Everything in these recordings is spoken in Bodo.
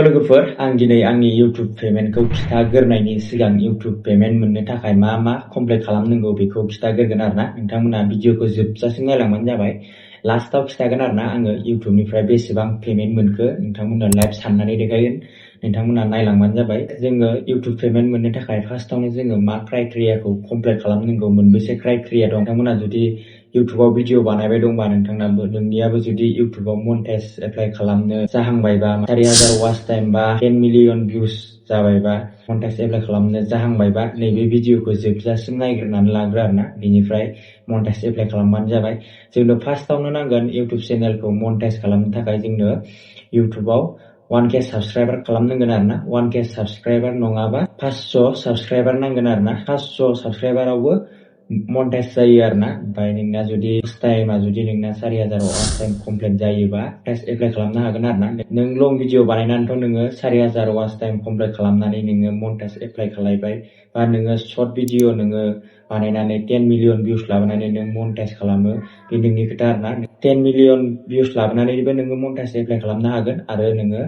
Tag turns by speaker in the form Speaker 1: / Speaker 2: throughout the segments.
Speaker 1: लोगोफोर आं दिनै आंनि YouTube पेमेन्टखौ खिथाग्रोनायनि सिगां YouTube पेमेन्ट मोननो थाखाय मा कमप्लिट खालामनांगौ बेखौ खिथाग्रोगोन आरोना। नोंथांमोना भिडिअखौ जोबजासिम नायलांबानो जाबाय। लास्टआव खिथागोन आरोना आङो YouTubeनिफ्राय बेसेबां पेमेन्ट मोनखो नोंथांमोना लाइभ साननानै देखायगोन। नोंथांमोना नायलांबानो जाबाय। जोङो YouTube पेमेन्ट मोननो थाखाय फार्स्टआवनो जोङो मा क्राइटेरियाखौ कमप्लिट खालामनांगौ, मोनबेसे क्राइटेरिया दं। नोंथांमोना जुदि YouTubeआव भिडिअ बानायबाय दंबा नोंनियाबो जुदि YouTubeआव मनेटाइज एप्लाइ खालामनो जाहांबायबा 4000 वाच टाइम बा 10 मिलियन भिउस जाबायबा मनेटाइज एप्लाइ खालामनो जाहांबायबा नैबे भिडिअखौ जोबजासिम नायग्रोनानै लाग्रो आरोना। बिनिफ्राय मनेटाइज एप्लाइ खालामबानो जाबाय। जोंनो फार्स्टआवनो नांगोन YouTube चेनेलखौ मनेटाइज खालामनो थाखाय जोंनो YouTubeआव 1K साबस्क्राइबार खालामनांगोन आरोना। 1K साबस्क्राइबार नङाबा 500 साबस्क्राइबार नांगोन आरोना। 500 साबस्क्राइबारावबो मनेटाइज जायो आरोना। ओमफ्राय नोंना जुदि टाइमा जुदि नोंना 4000 वाच टाइम कमप्लिट जायोबा मनेटाइज एप्लाइ खालामनो हागोन आरोना। नों लं भिडिअ बानायनानैथ' नोङो 4000 वाच टाइम कमप्लिट खालामनानै नोङो मनेटाइज एप्लाइ खालामबाय, बा नोङो शर्ट भिडिअ नोङो बानायनानै 10 मिलियन भिउस लाबोनानै नों मनेटाइज खालामो, बे नोंनि खोथा आरोना। 10 मिलियन भिउस लाबोनानैबो नोङो मनेटाइज एप्लाइ खालामनो हागोन, आरो नोङो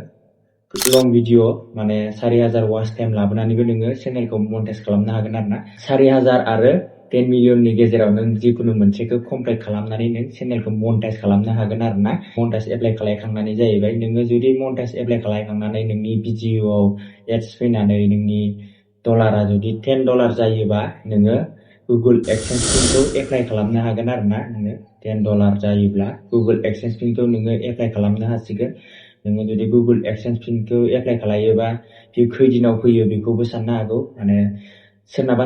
Speaker 1: लं भिडिअ माने 4000 वाच टाइम लाबोनानैबो नोङो चेनेलखौ मनेटाइज खालामनो हागोन आरोना। 4000 आरो 10 मिलियननि गेजेराव नों जिखुनु मोनसेखौ कमप्लिट खालामनानै नों चेनेलखौ मनेटाइज खालामनो हागोन आरोना। मनेटाइज एप्लाइ खालामखांनानै जाहैबाय, नोङो जुदि मनेटाइज एप्लाइ खालामखांनानै नोंनि भिडिअआव एड्स फैनानै नोंनि डलारा जुदि $10 जायोबा नोङो गुगल एक्सेन्स पिनखौ एप्लाइ खालामनो हागोन आरोना। नोङो $10 जायोब्ला गुगल एक्सेन्स पिनखौ नोङो एप्लाइ खालामनो हासिगोन। नोङो जुदि गुगल एक्सेन्स पिनखौ एप्लाइ खालायोबा बे खैदिनाव फैयो बेखौबो साननो हागौ। माने सोरनाबा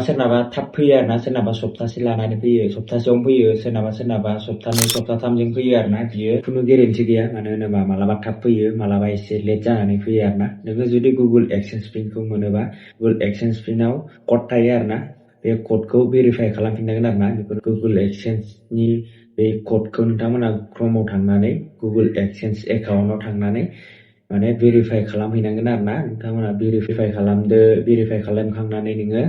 Speaker 1: थाब फैयो आरोना, सोरनाबा सप्तासे लानानै फैयो, सप्तासेयावनो फैयो, सोरनाबा सप्तानै सप्ताथामजों फैयो आरोना। बियो खुनु गेरेन्टि गैया, मानो होनोबा मालाबा थाब फैयो, मालाबा एसे लेट जानानै फैयो आरोना। नोङो जुदि गुगल एक्सेन्स पिनखौ मोनोबा गुगल एक्सेन्स पिनाव कड थायो आरोना। बे क'डखौ भेरिफाइ खालामफिननांगोन आरोना। बेखौ गुगल एक्सेन्सनि बे क'डखौ नोंथांमोना क्रमआव थांनानै गुगल एक्सेन्स एकाउन्टआव थांनानै माने भेरिफाइ खालामहैनांगोन आरोना। नोंथांमोना भेरिफाइ खालामदो। भेरिफाइ खालामखांनानै नोङो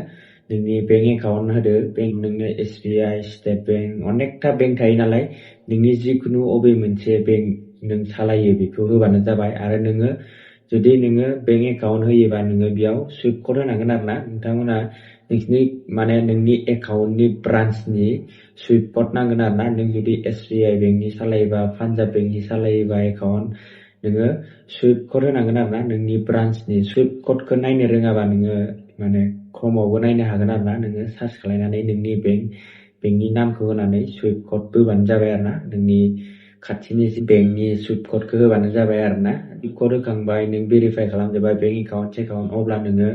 Speaker 1: नोंनि बेंक एकाउन्ट होदो। नोंनो SBI, स्टेट बेंक, अनेकथा बेंक थायो नालाय, नोंनि जिखुनु अबे मोनसे बेंक नों सालायो बेखौ होबानो जाबाय। आरो नोङो जुदि नोङो बेंक एकाउन्ट होयोबा नोङो बेयाव सुइफ्ट कड होनांगोन आरोना। नोंथांमोना नोंनि एकाउन्टनि ब्रान्सनि सुइफ्ट कड नांगोन आरोना। नों जुदि SBI बेंकनि सालायोबा, पान्जाब बेंकनि सालायोबा एकाउन्ट, नोङो सुइफ्ट कड होनांगोन आरोना। नोंनि ब्रान्सनि सुइफ्ट कडखौ नायनो रोङाबा नोङो माने क्रमआवबो नायनो हागोन आरोना। नोङो सार्च खालामनानै नोंनि बेंकनि नामखौ होनानै सुइफ्ट कड होबानो जाबाय आरोना। नोंनि खाथिनि बेंकनि सुइफ्ट कडखौ होबानो जाबाय आरोना। कड होखांबाय, नों भेरिफाइ खालामजोब्बाय बेंक एकाउन्ट, अब्ला नोङो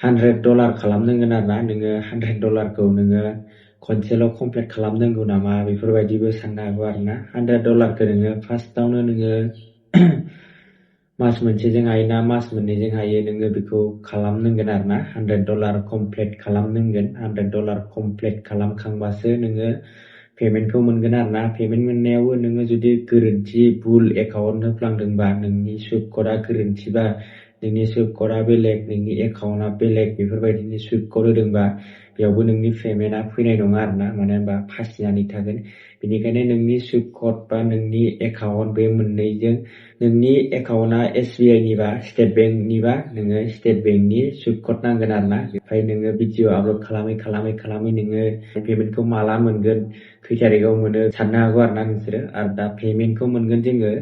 Speaker 1: $100 खालामनांगोन आरोना। नोङो $100खौ नोङो खनसेल' कमप्लिट खालामनांगौ नामा बेफोरबायदिबो साननो हागौ आरोना। $100खौ नोङो फार्स्टआवनो नोङो मास मोनसेजों हायो ना मास मोननैजों हायो, नोङो बेखौ खालामनांगोन आरोना। $100 कमप्लिट खालामनांगोन। $100 कमप्लिट खालामखांबासो नोङो पेमेन्टखौ मोनगोन आरोना। पेमेन्ट मोननायावबो नोङो जुदि गोरोन्थि भुल एकाउन्ट होफ्लांदोंबा, नोंनि सुइफ्ट क'डआ गोरोन्थिबा, नोंनि सुइफ्ट क'डआ बेलेग, नोंनि एकाउन्टआ बेलेग, बेफोरबायदिनि सुइफ्ट क'ड होदोंबा बेयावबो नोंनि पेमेन्टआ फैनाय नङा आरोना। मानो होनबा फासिनानै थागोन। बेनिखायनो नोंनि सुइफ्ट क'ड बा नोंनि एकाउन्ट बे मोननैजों, नोंनि एकाउन्टआ SBI निबा स्टेट बेंकनिबा नोङो स्टेट बेंकनि सुइफ्ट क'ड नांगोन आरोना। ओमफ्राय नोङो भिडिअ आपल'ड खालामै नोङो पेमेन्टखौ माला मोनगोन, खै थारिखआव मोनो साननो हागौ आरोना नोंसोरो। आरो दा पेमेन्टखौ मोनगोन जोङो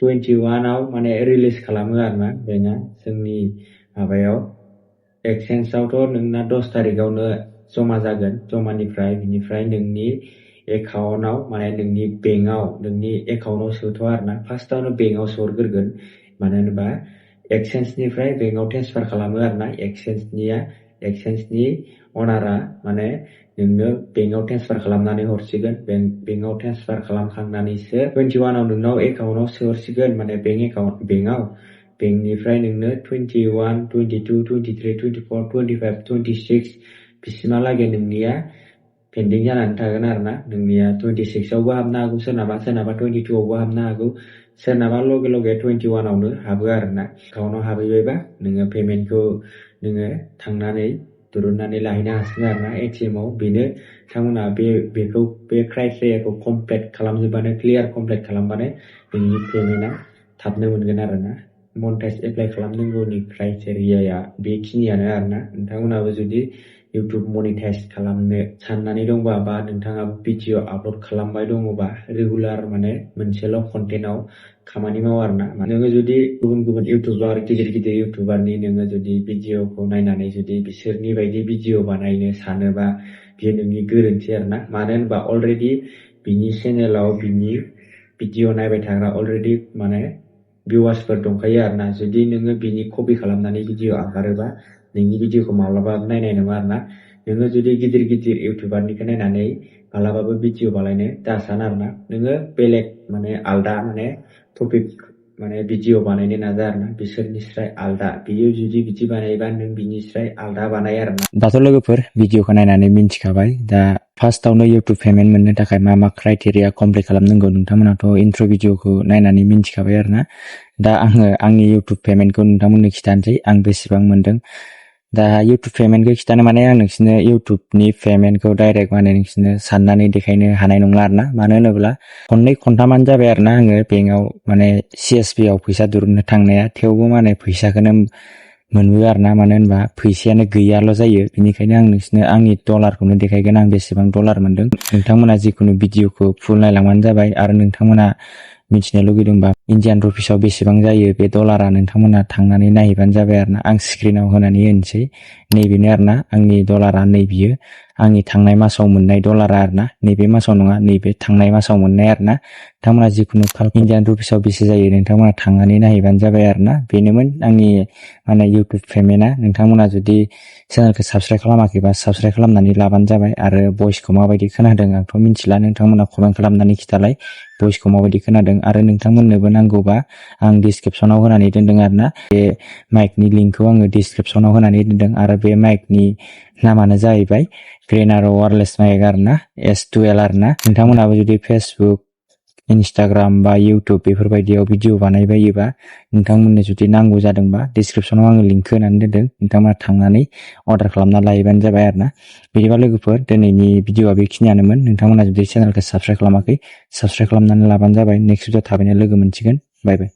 Speaker 1: 21आव माने रिलिज खालामो आरोना। बेना जोंनि माबायाव एक्सचेन्जआवथ' नोंना 10 थारिखआवनो जमा जागोन। बिनिफ्राय नोंनि एकाउन्टआव माने नोंनि बेंकआव, नोंनि एकाउन्टआव सोथ' आरोना। फार्स्टआवनो बेंकआव सोहरग्रोगोन, मानो होनोबा एक्सचेन्जनिफ्राय बेंकआव ट्रेन्सफार खालामो आरोना। एक्सचेन्जनि अनारा माने नोंनो बेंकआव ट्रेन्सफार खालामनानै हरसिगोन। बेंकआव ट्रेन्सफार खालामखांनानैसो 21आव नोंनाव एकाउन्टआव सोहरसिगोन, माने बेंकआव। बेंकनिफ्राय नोंनो 21, 22, 23, 24, 25, 26 बिसिमहालागै नोंनिया पेन्डिं जानानै थागोन आरोना। नोंनिया 26आवबो हाबनो हागौ, सोरनाबा 22आवबो हाबनो हागौ, सोरनाबा लगे 21आवनो हाबो आरोना। एकाउन्टआव हाबहैबायबा नोङो पेमेन्टखौ नोङो थांनानै दिरुननानै लाहैनो हासिगोन आरोना ATMआव। बेनो नोंथांमोना बे क्राइटेरियाखौ कमप्लिट खालामजोबबानो, क्लियार कमप्लिट खालामबानो नोंनि पेमेन्टआ थाबनो मोनगोन आरोना। मनेटाइज एप्लाइ खालामनांगौनि क्राइटेरियाया बेखिनियानो आरोना। नोंथांमोनाबो जुदि इउटुब मनेटाइज खालामनो साननानै दंबा बा नोंथाङा भिडिअ आपल'ड खालामबाय दङबा रेगुलार मोनसेल' कन्टेन्टआव खामानि मावा आरोना। नोङो जुदि गुबुन इउटुबार गिदिर इउटुबारनि नोङो जुदि भिडिअखौ नायनानै जुदि बिसोरनि बायदि भिडिअ बानायनो सानोबा बेयो नोंनि गोरोन्थि आरोना। मानो होनबा अलरेडि बिनि चेनेलाव बिनि भिडिअ नायबाय थाग्रा अलरेडि भिउवार्सफोर दंखायो आरोना। जुदि नोङो बिनि कपि खालामनानै भिडिअ आगारोबा नोंनि भिडिअखौ माब्लाबाबो नायनाय नङा आरोना। नोङो जुदि गिदिर इउटुबारनिखौ नायनानै मालाबाबो भिडिअ बानायनो दासान आरोना। नोङो बेलेग आलदा टपिक भिडिअ बानायनो नाजा आरोना। बिसोरनिस्राय आलदा बियो जुदि बिदि बानायबा नों बिनिस्राय आलदा बानाय आरोना। दाथ' लोगोफोर भिडिअखौ नायनानै मिन्थिखाबाय। दा फार्स्टआवनो इउटुब पेमेन्ट मोननो थाखाय मा क्राइटेरिया कमप्लिट खालामनांगौ नोंथांमोनाथ' इन्ट्र' भिडिअखौ नायनानै मिन्थिखाबाय आरोना। दा आङो आंनि इउटुब पेमेन्टखौ नोंथांमोननो खिथानोसै आं बेसेबां मोनदों। दा इउटुब पेमेन्टखौ खिथानो आं नोंसिनो इउटुबनि पेमेन्टखौ डाइरेक्ट नोंसिनो साननानै देखायनो हानाय नंला आरोना। मानो होनोब्ला खननै खनथामानो जाबाय आरोना आङो बेंकआव CSB आव फैसा दिरुननो थांनाया, थेवबो फैसाखौनो मोनबोयो आरोना। मानो होनबा फैसायानो गैयाल' जायो। बेनिखायनो आं नोंसिनो आंनि डलारखौनो देखायगोन, आं बेसेबां डलार मोनदों। नोंथांमोना जिखुनु भिडिअखौ फुल नायलांबानो जाबाय। आरो नोंथांमोना मिथिनो लुगैदोंबा इन्डियान रुपिसाव बेसेबां जायो बे डलारा, नोंथांमोना थांनानै नायहैबानो जाबाय आरोना। आं स्क्रिनाव होनानै होनोसै। नैबेनो आरोना आंनि डलारा, नैबियो आंनि थांनाय मासाव मोननाय डलारा आरोना। नैबे मासाव नङा, नैबे थांनाय मासाव मोननाय आरोना। नोंथांमोना जिखुनु इन्डियान रुपिसाव बेसे जायो नोंथांमोना थांनानै नायहैबानो जाबाय आरोना। बेनोमोन आंनि इउटुब पेमेन्टआ। नोंथांमोना जुदि चेनेलखौ साबस्क्राइब खालामाखैबा साबस्क्राइब खालामनानै लाबानो जाबाय। आरो भइसखौ माबायदि खोनादों आंथ' मिथिला, नोंथांमोना कमेन्ट खालामनानै खिथालाय भइसखौ माबायदि खोनादों। आरो नोंथांमोननोबो नांगौबा आं डिसक्रिपसनाव होनानै दोनदों आरोना। बे माइकनि लिंकखौ आङो डिसक्रिपसनाव होनानै दोनदों। आरो बे माइकनि नामानो जाहैबाय ग्रेनार' वायरलेस माइक आरोना, S12 आरोना। नोंथांमोनाबो जुदि फेसबुक, इन्स्टाग्राम बा इउटुब बेफोरबायदियाव भिडिअ बानायबायोबा, नोंथांमोननो जुदि नांगौ जादोंबा डिसक्रिपसनाव आङो लिंक होनानै दोनदों। नोंथांमोना थांनानै अर्डार खालामना लायोबानो जाबाय आरोना। बिदिबा लोगोफोर दिनैनि भिडिअआ बेखिनियानोमोन। नोंथांमोना जुदि चेनेलखौ साबस्क्राइब खालामाखै साबस्क्राइब खालामनानै लाबानो जाबाय। नेक्स्ट भिडिअ थाबैनो लोगो मोनसिगोन। बाय बाय।